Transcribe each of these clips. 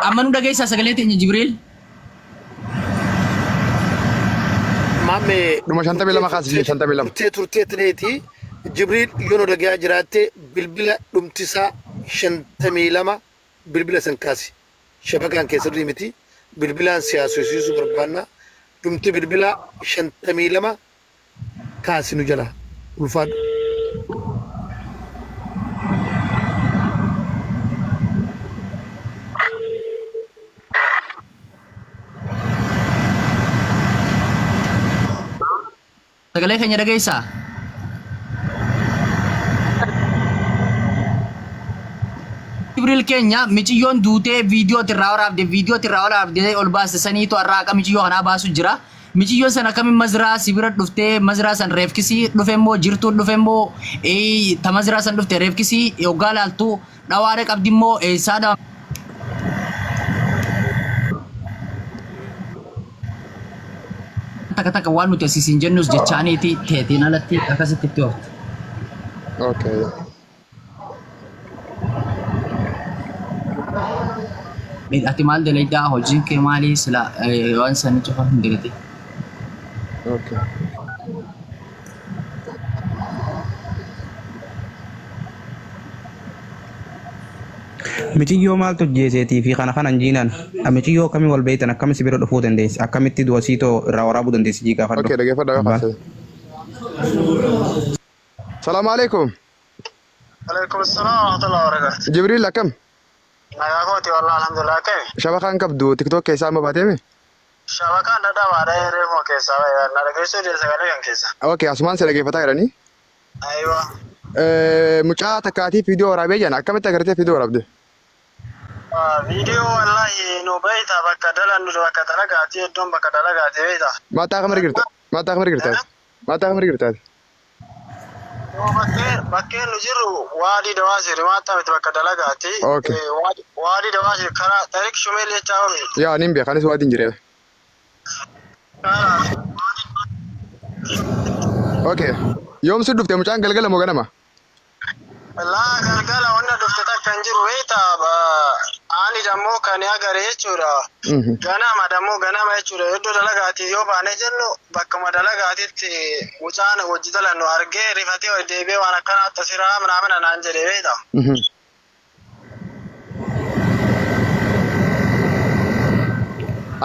Amma nu dhageessaa sagalee teenya Jibriil? Maamme Dhuma 52 kaasi 52. Turtee turtee tineeti Jibriil yoo nu dhagayaa jiraatte bilbila dhumtisaa 52 bilbila san kaasi. Shabakaan kee sirrii miti bilbilaan si haasofsiisuu barbaanna dhumti bilbilaa 52 kaasi nu jalaa. Ulfaadhu. Sagalee keenya dhageessaa? Jibriil keenya miciyyoon duutee viidiyoo irraa waraabde viidiyoo irraa waraabde ol baaste saniitu har'a haqa miiciyyoo kanaa baasu jira. Miciyyoon san akkamiin mazraa si bira dhuftee mazraa san reefkisii dhufe immoo jirtuun dhufe immoo ta mazraa san dhufte reefkisii yoggaa laaltu dhawaadha qabdi immoo eessaa dhawa. Takka takka waan nuti asii siin jennus jechaaniiti teetiin alatti akkasitti itti oofte. Okay. Ati maal dalaydaa hojiin kee maali sila waan sanii cufa hin dagatin. Okay. Miciyyoo maaltu ajjeeseetii fi kana kanan jiinaan miciyyoo akkamii wal beektan akkami si bira dhufuu dandeessi akkamitti du'a siitoo irraa waraabuu dandeessi jii gaafadhu. Okay, dhaggeeffadhaa yoo Abbaan. kaasee. Salaamu alaikum. Alaikum salaam wa rahmatullahi wa barakatuh. Jibriil akkam? Nagaa kooti wallah alhamdulillah akkami? Shabakaan qabdu TikTok keessaa amma baateemi? Shabakaan dhadhabaadha reefuma keessaa bahe na dhageessuu dide sagalee kan keessa. Okay, asumaan si dhaggeeffataa jiranii. Aywa. Mucaa takkaatiif viidiyoo waraabee jiran akkamitti agartee viidiyoo waraabde? Viidiyoo wallahi nu beeyta bakka dalannu bakka dalagaati iddoon bakka dalagaati beeyta. Maataa kam argirta? Maataa kam argirtaati? Maataa kam argirtaati? Bakkeen bakkeen nu jirru waadii dawaasiri maataa miti bakka dalagaati. Okay. Waadii dawaasiri karaa tarik shumeel jechaa oolu. Yaa niin beeka anis waadiin jiree. Okay. Yoom si dhufte mucaan galgala moo ganama? Laa galgala wanna dhufte takka hin jiru beekta ani dammoo kan agare jechuudha. Ganama dammoo ganama jechuudha iddoo dalagaati yoo baane jennu bakkuma dalagaatitti mucaan hojii dalannu argee rifatee ol deebi'ee waan akkanaa tasiraa manaamina naan jedhe beekta.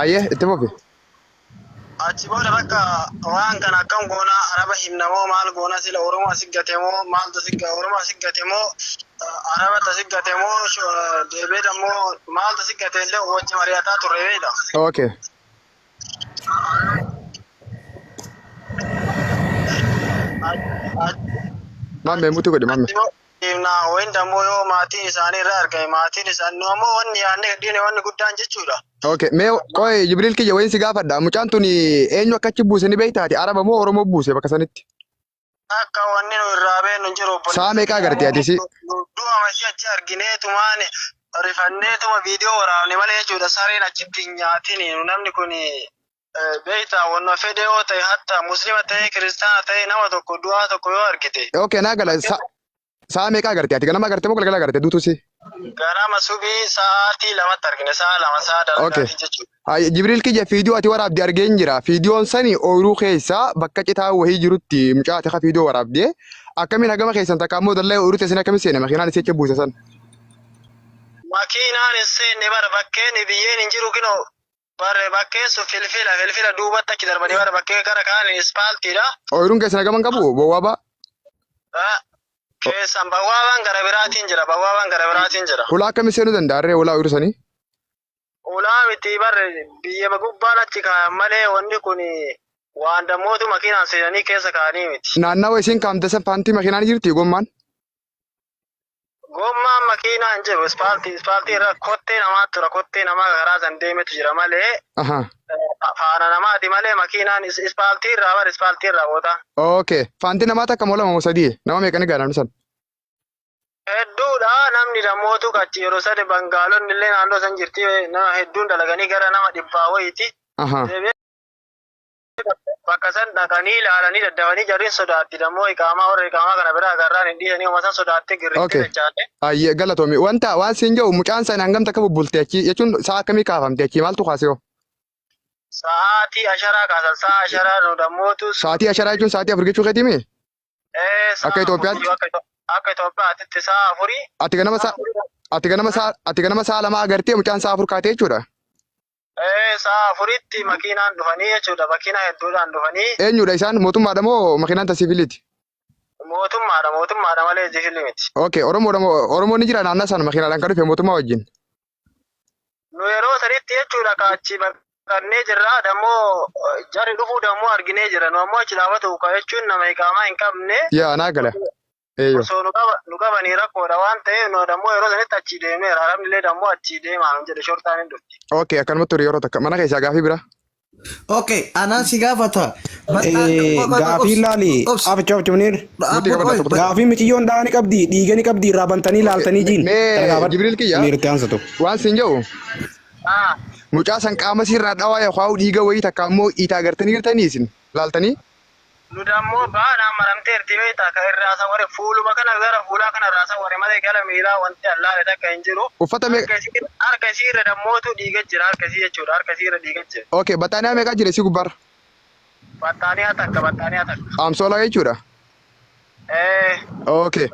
Ayyee itti fufi. Achi booda bakka waan kana akkam goona araba himna moo maal goona sila Oromoo asi gate moo maaltu asi Oromoo asi gate moo araba asi gate moo deebee dammoo maaltu asi gate illee wajji mari'ataa turre beekta. Okay. Maammee mutu godhi maammee. Himna wayin dammoo yoo maatiin isaanii irraa argame maatiin isaanii nu ammoo wanni yaadne gadhiine wanni guddaan jechuudha. Okay, mee qoy Jibriil kiyya wayin si gaafadha. Mucaan tun eenyu akka achi buuse ni beektaati? Araba moo Oromoo buuse bakka sanitti? Akka wanni nu irraa beeknu hin jiru obboleessa. Saa meeqa agarte ati si? Du'a masii achi argineetumaan rifanneetuma viidiyoo waraabne malee jechuudha. Sareen achitti hin nyaatin namni kun beektaa wanna fedhe yoo ta'e hatta muslima ta'e kiristaana ta'e nama tokko du'aa tokko yoo argite. Okay, naa gala. Sa'a meeqa agarte ati? Ganama agarte moo galgala agarte duutuu si? Ganama subii sa'aatii lamatti argine sa'a lama sa'a Okay. dalagaatii jechuudha. Hayi, Jibriil kiyya fiidiyoo ati waraabde argeen jira. Fiidiyoon sani ooyiruu keessa bakka citaa wahii jirutti mucaa ati ka fiidiyoo waraabde. Akkamiin hagama keessan takka ammoo dallaa ooyiruu teessan akkamiin seene makiinaan isii achi buuse san. Makiinaan hin seenne bara bakkeen biyyeen hin jiru kinoo bare bakkeen sun filfila filfila duubatti achi darbanii bara bakkee gara kaaniin ispaaltiidha. Ooyiruun keessan hagama hin qabu bowwaabaa. Keessan bawwaabaan gara biraatiin jira bawwaabaan gara biraatiin jira. Hulaa akkamiin seenuu danda'a ree hulaa ooyiruu sanii? Ulaa miti barre biyya gubbaan achi kaayan malee wanni kun waan dammootu makiinaan seenanii keessa kaa'anii miti. Naannawa isiin kaamte san faantii makiinaan jirti gommaan? Gommaan makiinaa hin jiru ispaaltii ispaaltii irra kottee namaa tura kottee namaa karaa san deemetu jira malee Aha. faana namaati malee makiinaan ispaaltii irraa bar ispaaltii irraa boota. Okay. Faantii namaa takka moo lama moo sadii? Nama meeqa ni gaha namni san? Hedduudha namni dammootu achi yeroo sadi bangaalonni illee naannoo san jirti nama hedduun dalaganii gara nama dhibbaa wayiiti. Aha. Deebi'ee Bakka san dhaqanii ilaalanii daddafanii jarriin sodaatti dammoo iqaamaa warra iqaamaa kana bira agarraan hin dhiisanii uma san sodaattee girrittee Okay. dachaate. Ayyee galatoomi. Wanta waan siin jedhu mucaan sana hangam takka bubbulte achi jechuun sa'a akkamii kaafamte achi maaltu kaase hoo? Sa'aatii asharaa kaasan sa'a asharaa nu dammootu Sa'aatii asharaa jechuun sa'aatii 4 jechuu keetii mii? Ee sa'a Akka Itoophiyaatti? afurii akka Itoophiyaatti sa'a afurii. Ati ganama sa'a ati ganama sa'a ati ganama sa'a 2 agartee mucaan sa'a 4 kaatee jechuudha. Ee sa'a afuritti makiinaan dhufanii jechuudha. Makiinaa hedduudhaan dhufanii. Eenyudha isaan mootummaadha moo makiinaan ta siviiliiti? Mootummaadha mootummaadha malee siviilii miti. Okay Oromoodha moo Oromoon ni jira naannaa sana makiinaadhaan kan dhufe mootummaa wajjin. Nu yeroo sanitti jechuudha ka achi baqannee jirra dammoo jarri dhufuu dammoo arginee jira nu ammoo achi dhaabatu ka jechuun nama iqaamaa hin qabne. Yaa naa gala. Eeyyoo. Osoo nu qaba nu qabanii rakkoodha waan ta'eef nu dammoo yeroo sanitti achi deemneera arabni illee dammoo achi deemaa nu jedhe shortaan hin dhufti. Okay akkanumatti turi yeroo takka mana keessaa gaafii bira. Okay, anaan si gaafata. Gaafii laali. Aficha aficha Muniir. Muti qabadha tokko tokko. Gaafii miciyyoon dhahaa ni qabdi, dhiiga ni qabdi, irraa bantanii laaltanii jiin. Mee Kana gaafadhu. Jibriil kiyya Muniir itti aansatu. waan siin jedhu Ah, mucaa san qaama siirraa dhawaa yookaan dhiiga wayii takka ammoo itaa agartanii jirtanii isin laaltanii. Nu dammoo baanaan maramteerti beektaa ka irraa sawware fuuluma kana gara fuulaa kana irraa sawware malee gara miilaa wanti allaale takka hin jiru. Uffata meeqa? Harka isii harka isii irra dammootu dhiiga jira harka isii jechuudha harka isii irra dhiiga jira. Okay, baxaaniyaa meeqa jira isii gubbaarra? Baxaaniyaa takka baxaaniyaa takka. Amsoolaa jechuudha. Ee. Okay.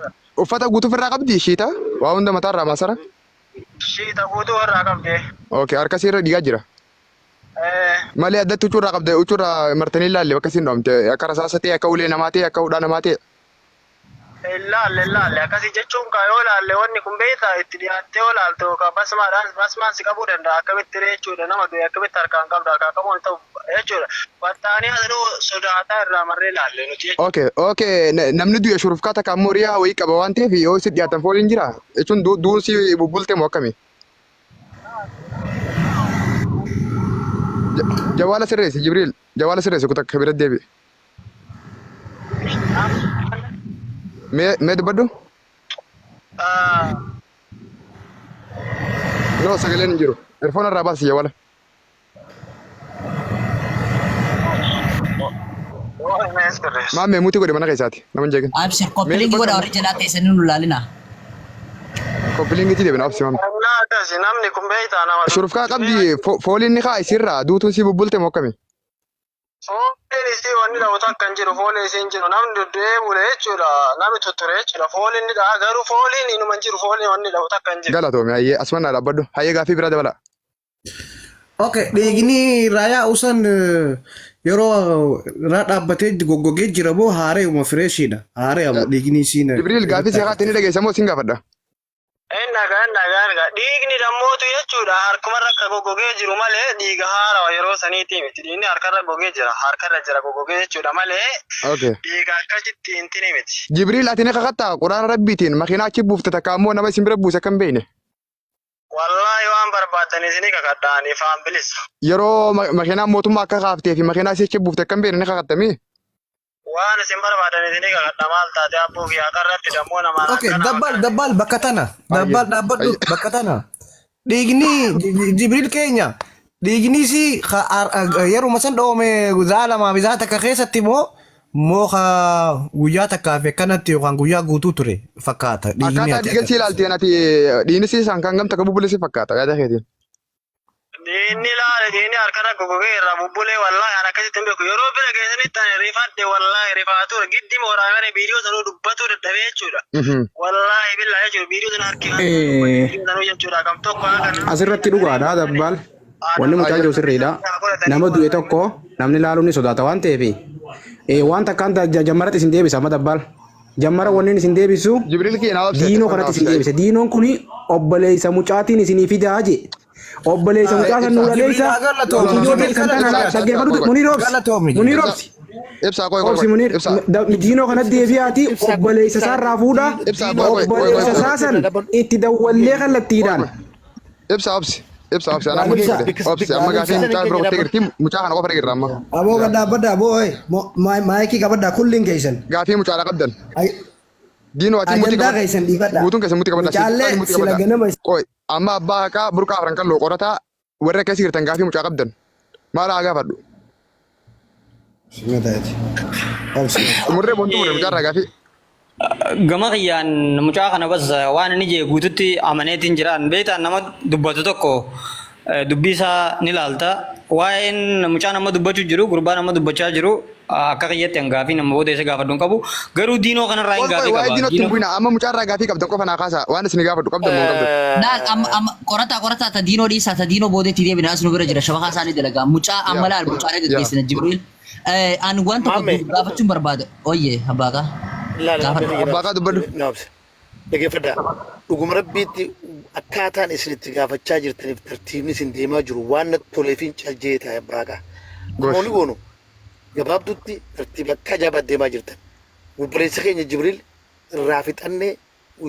Uffata guutuu ofirraa qabdi shiita? Waa hunda mataarraa maasara? Shiita guutuu ofirraa qabdi. Okay, harka isii irra dhiigaa jira. Malee addatti huccuu irraa qabde huccuu irraa martanii ilaalle bakka isiin dhoomte akka rasaasa ta'e akka ulee namaa ta'e akka hudhaa namaa ta'e. Hin laalle hin laalle akkasii jechuun kaa yoo laalle wanni kun beektaa itti dhiyaattee yoo laalte yookaan basmaadhaan basmaan si qabuu danda'a akkamitti ree jechuudha nama du'e akkamitti harkaan qabda harkaan qabuun hin ta'u jechuudha battaanii asinuu sodaataa irraa marree laalle nuti jechuudha. Okay okay namni du'e shurufkaa takka ammoo riyaa wayii qaba waan ta'eef yoo itti dhiyaatan fooliin jira jechuun du'uun si bubbulte moo akkami? Jawaala sirreessi Jibriil. Jawaala sirreessi kuta akka bira deebi'e. Mee mee dubbadhu. No sagaleen hin jiru. Erfoon irraa baasi jawaala. Maammee mutii godhe mana keessaati. Nama hin jeeqin. Abshir Mee koppilingi dubbadhu godha amma. warri jalaa teessanii nu laalina. Koppilingitti deebina obsi maame. Humnaa akkasi namni kun beektaa nama Shurufkaa qabdi fooliin ni kaa isiirraa duutuun sii bubbulte moo akkami? Fooliin isii wanni dhabu takka hin jiru fooliin isii hin jiru namni duddu'ee bule jechuudha namni tutture jechuudha fooliin ni dhaha garuu fooliin inuma hin jiru fooliin wanni dhabu takka hin jiru. Galatoomi hayyee asuma naa dhaabbadhu hayyee gaaffii biraa dabala. Okay, dhiigni irraa yaa'u san yeroo irraa dhaabbatee goggogee jira moo haareuma fireeshiidha? Haare'a moo dhiigni isiin Jibriil gaaffii irratti si haati ni dhageessa moo sin gaafadha? Hin dhagaa hin dhagaa hin dhagaa dhiigni dammootu jechuudha harkumarra akka goggogee jiru malee dhiiga haarawa yeroo saniitii miti dhiigni harkarra gogee jira harkarra jira goggogee jechuudha malee Okay. dhiiga akkasitti intini miti. Jibriil ati ni kakattaa quraana rabbiitiin makiinaa achi buufte takka ammoo nama isin bira buuse akka hin beekne. Wallaahi waan barbaaddan isinii kakadha ani ifaan bilisa. Yeroo makiinaan mootummaa akka kaaftee fi makiinaa isii achi buufte akka hin beekne ni kakattamii? Waan isin barbaadan isinii kakadha maal taate abbuu kiyya haqa irratti dammoo namaan Okay, akkana dabbaal akkana. dabbaal bakka tana. Ayyee. Dabbaal dhaabbadhu Ayyee. bakka tana. Dhiigni Jibriil keenya dhiigni si yeruma san dhoome zaa lamaa fi zaa takka keessatti moo moo ka guyyaa takkaa fi akkanatti yookaan guyyaa guutuu ture fakkaata dhiigni Akkaataa ati dhiiga sii agarsiisu. ilaalteen ati dhiigni sii isaan kan gamta akka bubbule si fakkaata yaada keetiin. Diinni laale diinni harkarra goggogee irraa bubbulee wallaahi an akkasitti hin beeku yeroo bira geessanitti ani rifadhe wallaahi rifaatu giddi mooraa viidiyoo sanuu dubbatuu dadhabee jechuudha. Wallaahi billaa jechuudha viidiyoo sana harkifadhe viidiyoo sanuu jechuudha kam tokko haga nama Asirratti dhugaadha dabbaal. Wanni mucaan jiru sirriidha. Nama du'e tokko namni laaluun ni sodaata waan ta'eef waan takkaan jammaratti isin deebisa amma dabbaal. Jammara wanni isin deebisu Jibriil kiyya naa obsi diinoo ati kanatti naa isin obsi. deebise. Diinoon kuni obboleessa mucaatiin isinii fidaa je. Obboleessa mucaa san nuu Jibriil dhaleessa. haa galatoomu. Mucayyoo Jibriil teessan tana galatoomi. dhaggeeffadhu Muniir obsi. Galatoomi Muniir Jibriil. obsi. Ibsaa qoy qoy Obsi qoy. Muniir Ibsaa. diinoo kanatti deebi'aati obboleessa isaarraa fuudha. Ibsaa qoy qoy qoy qoy Obboleessa qoy. isaa san itti dawwallee Qoy kallattiidhaan. qoy. Ibsa obsi. Ibsa obsi. Anaa mutii Ibsa. godhe. Obsi amma gaafii mucaa bira qottee jirti. Mucaa kana qofa irra amma. Aboo gad dhaabbadhaa aboo oye maayikii qabadhaa kulliin keessan. Gaafii mucaadha qabdan. Diinoo ati mutii Ajandaa qabadhu. keessan dhiifadhaa. Guutuun keessan mutii qabadhaa. Mucaallee Siif mutii sila qabadhaa. ganama Qoy amma abbaa haqaa burqaa afran kalloo qorataa warra keessa jirtan gaafii mucaa qabdan. Maal haa gaafadhu? Simataati. Obsi. Xumurree boontuu xumurre mucaarraa gaafii. Gama kiyyaan mucaa kana bas waan inni jee guututti amaneetiin jiraan. Beektaa nama dubbatu tokko dubbii isaa ni laalta. Waa'een mucaa nama dubbachuu jiru gurbaa nama dubbachaa jiru akka kiyyatti an gaafii nama booda isa gaafadhu hin qabu. Garuu diinoo kanarraa hin Qoy qoy gaafii waa'ee qaba. diinootti hin Diinoo bu'ina amma mucaarraa gaafii qabdan qofa naa kaasaa waan isin gaafadhu qabdan moo hin qabdan. Laal amma amma qorataa qorataa ta diinoo dhiisaa ta diinoo boodeetti deebina as nu bira jira shabakaa isaanii dalagaa mucaa amma Yaa laal mucaalee yaa. gaggeessina Jibriil. Ani waan tokko Maammee. gaafachuun barbaada. Oyyee abbaakaa. Laala Gaafadhu. Abbaakaa dubbadhu. Naabsa. Dhaggeeffadhaa. Dhuguma rabbiitti akkaataan isin itti gaafachaa jirtaniif tartiibni isin deemaa jiru waan natti toleef hin caljee taa'e abbaakaa. Gosh. Gooni goonu gabaabdutti tartiiba akka ajaa'ibaa deemaa jirtan. Obboleessa keenya Jibriil irraa fixannee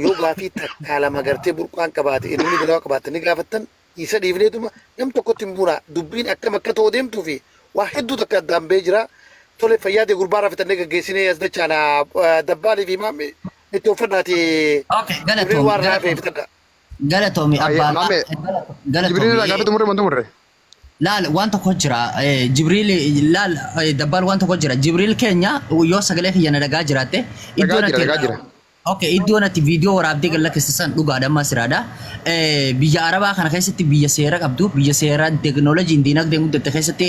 yoo gaafii takkaa lama gartee burqaan qabaate inni galaa qabaate ni gaafattan isa dhiifneetuma nam tokkotti hin buuna dubbiin akkam akka ta'u deemtuu fi waa hedduu takka addaan ba'ee jira. Tole fayyaa ta'e gurbaa irraa fixannee gaggeessinee as dachaana dabbaalii fi maammee itti uffadhaati. Okay, Jibriil galatoomi waan irraa hafe galatoomi. fixadha. Galatoomi Ayyee abbaakaa. maammee Jibriil irraa Galatoomi. gaafii xumurre moo hin xumurre? Laal waan tokko jira. Jibriil laal dabbaal waan tokko jira. Jibriil keenya yoo sagalee kiyya na dhagaa jiraatte Dhagaa iddoon jira ati dhagaa jira. Okay, iddoon ati viidiyoo waraabdee gad lakkiste san dhugaadha amma siraadha. Biyya Arabaa kana keessatti biyya seera qabdu, biyya seera teekinooloojiin diinagdeen guddatte keessatti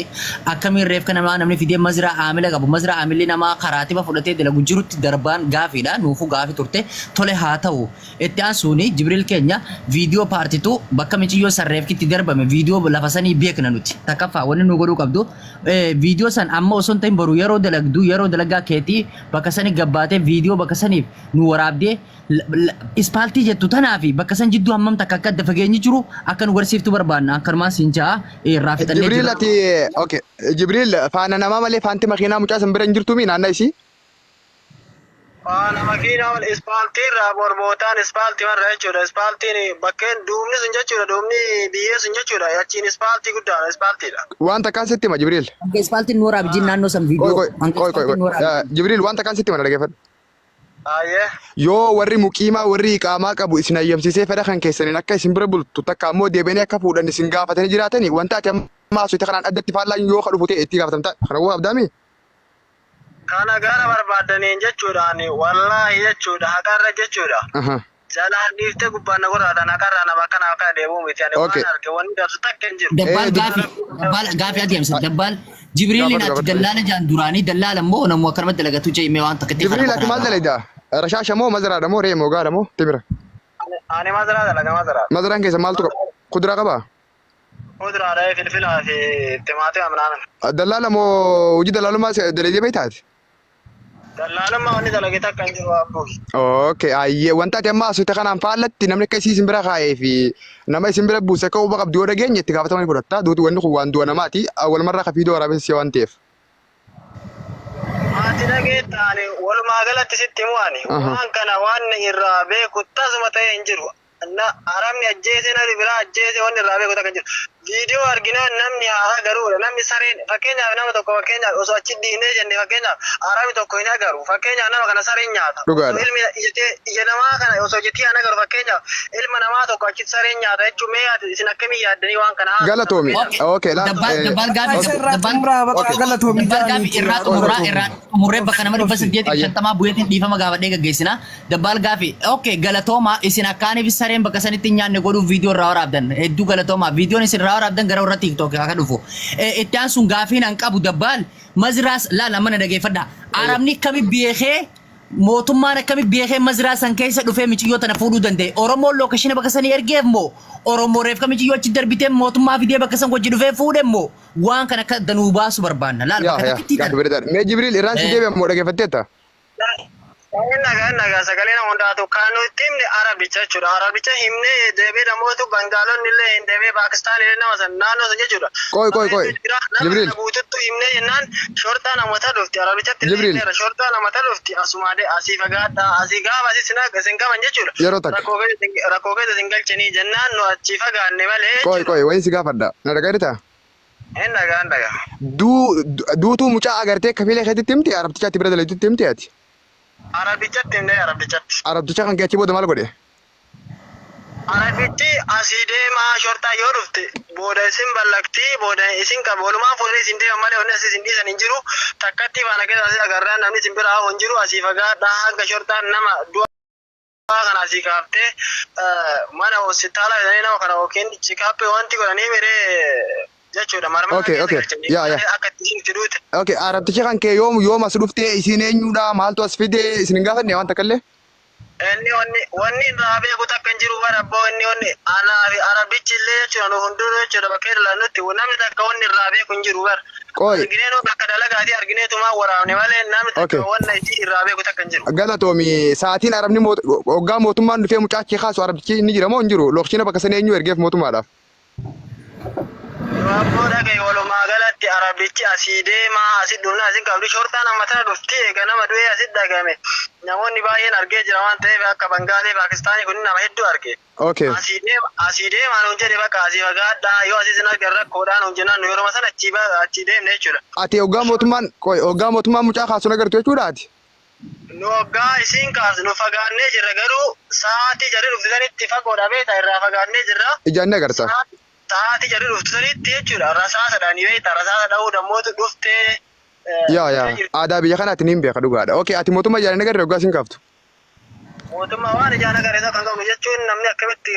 akkamiin reefka namaa namni fidee mazraa aamila qabu, mazraa aamilli namaa karaatiba fudhatee dalagu jirutti darbaan gaafiidha. Nuufuu gaafi turte. Tole haa ta'u. Itti aansuuni Jibriil keenya viidiyoo paartitu bakka miciyyoo san reefki itti darbame viidiyoo lafa sanii beekna nuti. Takkaffaa wanni nu godhuu qabdu viidiyoo san amma osoo hin ta'in boru yeroo dalagdu yeroo dalagaa keetii bakka sani gabbaatee viidiyoo bakka saniif nu waraabdee ispaaltii jettu tanaa fi bakka san jidduu hammam takka akka adda fageenyi jiru akka nu garsiiftu barbaanna. Akkanumaan siin ja'a irraa fixannee Jibriil jirra. ati okay Jibriil faana namaa malee faanti makiinaa mucaa san bira hin jirtuu mi naannaa isii? Faana makiinaa wal ispaaltii irraa borbootaan ispaaltii marra jechuudha. Ispaaltiin bakkeen duubni sun jechuudha. Duubni biyyee sun jechuudha. Achiin ispaaltii guddaadha. Ispaaltiidha. Waan takkaan sitti hima Jibriil. Hanga ispaaltiin nu waraabi jin naannoo san Qoy viidiyoo. qoy Hanga qoy qoy ispaaltiin nu qoy. waraabi. Jibriil waan takkaan sitti hima na dhaggeeffadhu. Ayyee. Yoo warri muqiimaa warri iqaamaa qabu isin hayyamsiisee fedha kan keessaniin akka isin bira bultu takka ammoo deebi'anii akka fuudhan isin gaafatanii jiraatanii wanta ati amma haasofte kanaan addatti faallaan yoo ka dhufu ta'e itti gaafatamta. Kana waa abdaami? Kana gara barbaaddaniin jechuudha ani wallaahi jechuudha haqarra jechuudha. Aha. Jalaan dhiiftee gubbaan na gorraatan haqarraa nama akkana akkana deemuu miti ani Okay. waan arge wanni dabsu takka hin jiru. Dabbaal Eh, gaafi dabbaal gaafi adeemsa dabbaal Jibriiliin Gaafadhu ati gaafadhu. dallaala jaan duraanii dallaala immoo namuu akkanumatti dalagatu jee himee waan takka itti kana Jibriil ati qofa maal dalayda? Rashaasha moo mazaraadha moo re'ee moo gaala moo timira? Ani mazaraa dalaga mazaraa. Mazaraan keessa maaltu qaba? Kuduraa qabaa? Kuduraadha filfilaa fi timaatima minaamin. Dallaala moo hojii dallaalummaa dalaydee beektaati? Dallaalummaa wanni dalage takka hin jiru abbuu. Okay, ayyee wanta ati amma haasofte kanaan faallatti namni akka isii isin bira kaa'ee fi nama isin bira buuse akka huba qabdu yoo dhageenye itti gaafatama ni fudhatta. Duuti wanni kun waan du'a namaati. Walumarraa ka fiidoo waraabessa si waan ta'eef. Ati dhageetta ani walumaa galatti sitti himu ani Aha. waan kana waan irraa beeku tasuma ta'e hin jiru. Na arabni ajjeese namni biraa ajjeese wanni irraa beeku takka hin jiru. Viidiyoo arginaan namni haa agaruudha. Namni sareen fakkeenyaaf nama tokko fakkeenyaaf osoo achi dhiinee jenne fakkeenyaaf arabni tokko hin agaru. Fakkeenyaaf nama kana sareen nyaata. Osoo Dhugaadha. ilmi ijatee ija namaa kana osoo ijatee hin agaru fakkeenyaaf ilma namaa tokko achitti sareen nyaata jechuun mee ati isin akkamii yaaddanii waan kana haasoftan Galatoomi. fakkeenyaaf. Okay, laal. Dabbaal dabbaal gaafi Isa irraa dabbaal xumuraa bakka Okay. galatoomi dabbaal gaafi jedhaniiti irraa haa xumurraa galatoomi. irraa xumurree bakka nama dhibba Obsi. saddeetii fi Ayyee. shantamaa bu'eetiin dhiifama gaafadhee gaggeessina. Dabbaal gaafi okay galatoomaa isin akkaaniif sareen bakka sanitti hin nyaanne godhuuf viidiyoo irraa waraabdan hedduu galatoomaa viidiyoon isin irraa waraabdan gara warra TikTok akka dhufu. Itti aansuun gaafiin an qabu dabbaal mazraas laal amma na dhageeffadha. Arabni akkami beekee mootummaan akkami beekee mazraa san keessa dhufee miciyyoo tana fuudhuu danda'e. Oromoon lookeshina bakka sanii ergeef moo Oromoo reefka miciyyoo achi darbitee mootummaa fidee bakka san wajji dhufee fuudhe moo waan kana akka danuu baasu barbaanna. Laal Yaa bakka yaa takkitti gaafi tana. bareedaadha. Mee Jibriil irraan si deebi'a moo dhaggeeffatteetta? Inni nagaa nagaa sagalee nama hundaatu kan nuti himne Arabicha jechuudha. Arabicha himnee deebi'ee namoota Bangaalonni illee hin deebi'ee Paakistaan illee nama san naannoo san jechuudha. Qoy qoy qoy. Jira nama Jibriil. kana guututti himnee jennaan shortaa namoota dhufti. Arabichatti illee Jibriil. himneera shortaa namoota dhufti. Asumaadee asii fagaadha asii gaafa asii sin isin qaban jechuudha. Yeroo takka. Rakkoo keessa isin- rakkoo keessa isin galchanii jennaan nu achii fagaanne malee Qoy jechuudha. qoy wayin si gaafadha. Na dhaggeeffataa? Hin dhagaa hin dhagaa. Duutuu mucaa agartee kafilee keetitti himti arabtichaatti bira dalaytutti himti ati. Arabichatti himnee arabichatti. Arabticha kan kee achi booda maal godhe? Arabichi asii deemaa shortaa yoo dhufte booda isin ballaqti, booda isin qaba, walumaan fuudhanii isin deeman malee wanni asii isin dhiisan hin jiru. Takkatti faana keessa asii agarraan namni isin bira hafu hin jiru. Asii fagaadhaa hanga shortaan nama du'aa kana asii kaaftee mana hospitaala jedhanii nama kana yookiin chikaappii wanti godhanii miree jechuudha. Marmara Okay, keessa okay. galchanii Yaa, yaa. akka itti isin itti duute. Okay, Arabtichi kan kee yoom yoom as dhuftee isiin eenyudha maaltu as fide isin hin gaafanne waan takka illee? Inni wanni wanni irraa beeku takka hin jiru bara abboo. Inni wanni anaa fi Arabichi illee jechuudha, nu hundinuu jechuudha, bakkee dalannutti namni takka wanni irraa beeku hin jiru bara. Qoy. Arginee bakka dalagaatii argineetumaa waraabne malee namni takka wanna isii irraa beeku takka hin jiru. Galatoomi. Sa'aatiin Arabni hoggaa mootummaan dhufee mucaa achii kaasu Arabtichi inni jira moo hin jiru? Lookshina bakka sana eenyu ergeef mootummaadhaaf? Nu abboo dhaga'i, walumaa galatti Arabichi asii deemaa asi dhufna asin qabdi shortaan amma tana dhufti. Eega nama du'ee asit dhagame namoonni baay'een argee jira waan ta'eef, akka Bangaalee, Paakistaanii kun nama hedduu arge. Asii deema, asii deemaa nuun jedhe, bakka asii fagaadhaa, yoo asii isin argan rakkoodhaa nuun jennaan nu yeroo sana achii achii deemne jechuudha. Ati hoggaa mootummaan, qoy, hoggaa mootummaan mucaa kaasu agartu jechuudha ati? Nu hoggaa isiin kaasu nu fagaannee jirra, garuu sa'aatii jarri dhuftu sanitti fagoodha beektaa, irraa fagaannee jirra. Ijaan ni agarta. Sa'aatii jarri dhuftu sanitti jechuudha rasaasa dhanii beektaa, rasaasa dha'uu dammoota dhuftee. Yaa yaa aadaa biyya kanaatti niin beeka, dhugaadha. Okay, ati mootummaa ijaan hin agarre hoggaa isiin kaaftu? Mootummaa waan ijaan agarre tokko kan qabnu jechuun namni akkamitti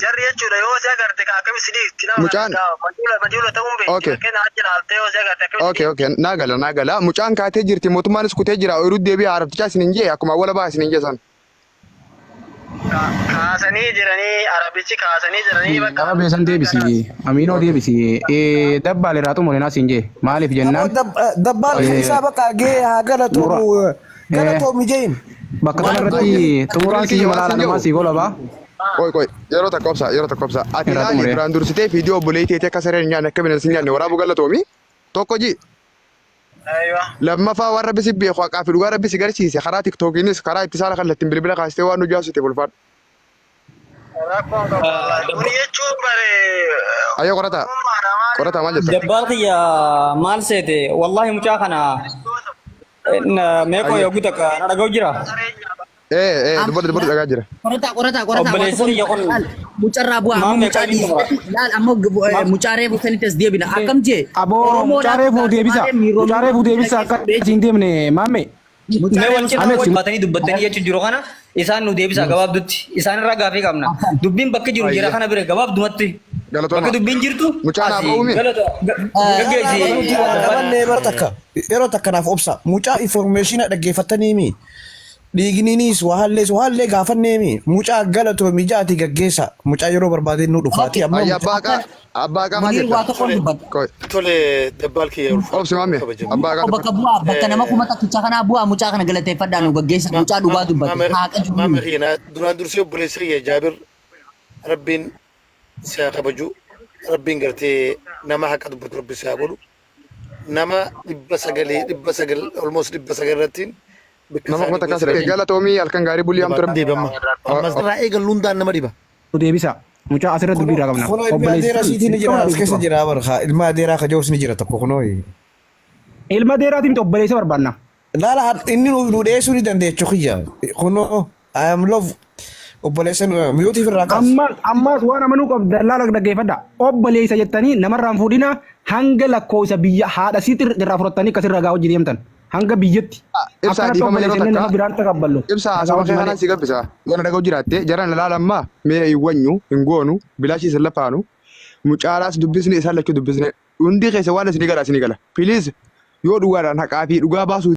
jarri jechuudha yoo si agarte ka akkamitti si dhiifti nama kana majuula ta'uun beekti fakkeenya achi ilaaltee yoo si agarte akkamitti Okay, okay, naa gala, naa gala. Mucaan kaatee jirti, mootummaanis kutee jira, ooyiruu deebi'a Arabtichaa isin hin jee, akkuma awwala baha isin hin jee san. Kaasanii jiranii, Arabichi kaasanii jiranii bakka. Nama beesan deebisi. Amiinoo deebisi. Dabbaal irraa xumure naa siin jee. Maaliif jennaan? Dabbaal isaa bakka gee haa galatoomu, galatoomi jeen. Bakka kanarratti xumuraan Jibriil si kiyya waan malaala siin namaa jedhu. sii golabaa. Qoy, qoy, yeroo takka obsa, yeroo takka obsa. Ati Irraa ilaali xumure. duraan dursitee viidiyoo obboleettii teetii akka sareen hin nyaanne, akka bineensi hin nyaanne waraabuu galatoomi. Tokko ji. Lammaffaa, waan rabbi si beeku, haqaa fi dhugaa rabbi si garsiise, karaa tiktookiinis karaa itti saala kallattiin bilbila kaastee waan nu jaasiteef ulfaadhu. Rakkoon qabu wallaahi. Kuni jechuun bare. Ayyoo qorataa. Qorataa, maal jetta? Dabbaal kiyya, maal seete? Wallahi mucaa kana meeqoo yogguu takka na dhaga'u jira. Ee ee, dubbadhu, dubbadhu, dhagaa jira. Qorataa, qorataa, qorataa, waan Obboleessi tokko kiyya kun laal, mucarraa bu'aa amma maal mucaa meeqaa inni dhiisee laal amma mucaa reefu sanitti as deebina akkam jee. Aboo, mucaa Oromoodhaaf reefuu deebisa. malee miirroo Mucaa reefuu deebisa akka siin deemne maamme. Mucaa Mee wal reefu cinaa Amex. wal baatanii dubbattanii jechuun jiru kana isaan nu deebisa gabaabdutti. Isaan irraa gaafii qabna. Dubbiin bakki jiru jira kana bira gabaabdumatti. Galatooma. Bakki dubbiin jirtu Mucaan haa asii ba'uumi. galata gaggeessi. Nuti waan dhabanne bara takka yeroo takka naaf obsa, mucaa information dhaggeeffataniimi, dhiigniinis wahaallees wahaallee gaafanneemi, mucaa galatoomi jaati gaggeessa, mucaa yeroo barbaadeen nu dhufaati amma. Ayya, abbaa Mucaa qaa, abbaa qaa, maal Muniir jetta? waa tokkoon dubbadha. Qoy. Tole, dabbaal kiyya, ulfaadhu, Obsi maamme. kabajame. Abbaa qaa Bakka dubbadhu. bu'aa, bakka nama 1000 kanaa bu'aa, mucaa kana galateeffadhaa nu gaggeessa, mucaa dhugaa dubbate haaqa jiru. Maame kiyya, duraan dursee obboleessi kiyya Jaabir, rabbiin si haa kabaju, rabbiin gartee nama haqa dubbatu rabbi si haa godhu. Nama 900, 900, almost 900 irratti bikka Nama kuma isaanii takkaa bu'ee siree. Galatoomii, halkan gaarii bulii, hamtu rabbi. Deebama. Ammas irraa eegallu hundaan nama dhiba. Nu deebisa. Mucaa asirratti dubbii irraa qabna. Kunoo ilmi adeeraa siitii ni jira, as keessa jira barka, ilma adeeraa kajoos ni jira tokko kunoo. Ilma adeeraatiin miti, obboleessa barbaanna. Laala, inni nu dhiyeessuu ni dandeechu kiyya kunoo, I am love obboleessa miyuutiif irraa kaas. Ammas ammas waan amanuu qabda, laala, dhaggeeffadha. Obboleessa jettanii namarraa hin fuudhina hanga lakkoofsa biyya haadha siitti irraa fudhattanii akkasirra gaa hojii deemtan. Hanga biyyatti. Ibsaa, Akkanatti dhiifama yeroo obboleessa jennee takka. nama biraan takabballu. Ibsaa, Nagaa haasawaa hojii kee malee. kanaan si gabbisa. Yoo na dhaga'u jiraatte jarana laala, ammaa mee hin wanyu hin goonu, bilaashii isin lafaanu, mucaalaas dubbisne, isaan lachuu dubbisne, hundi keessa waan isinii gala isinii gala. Please, yoo dhugaadhaan haqaa fi dhugaa baasuu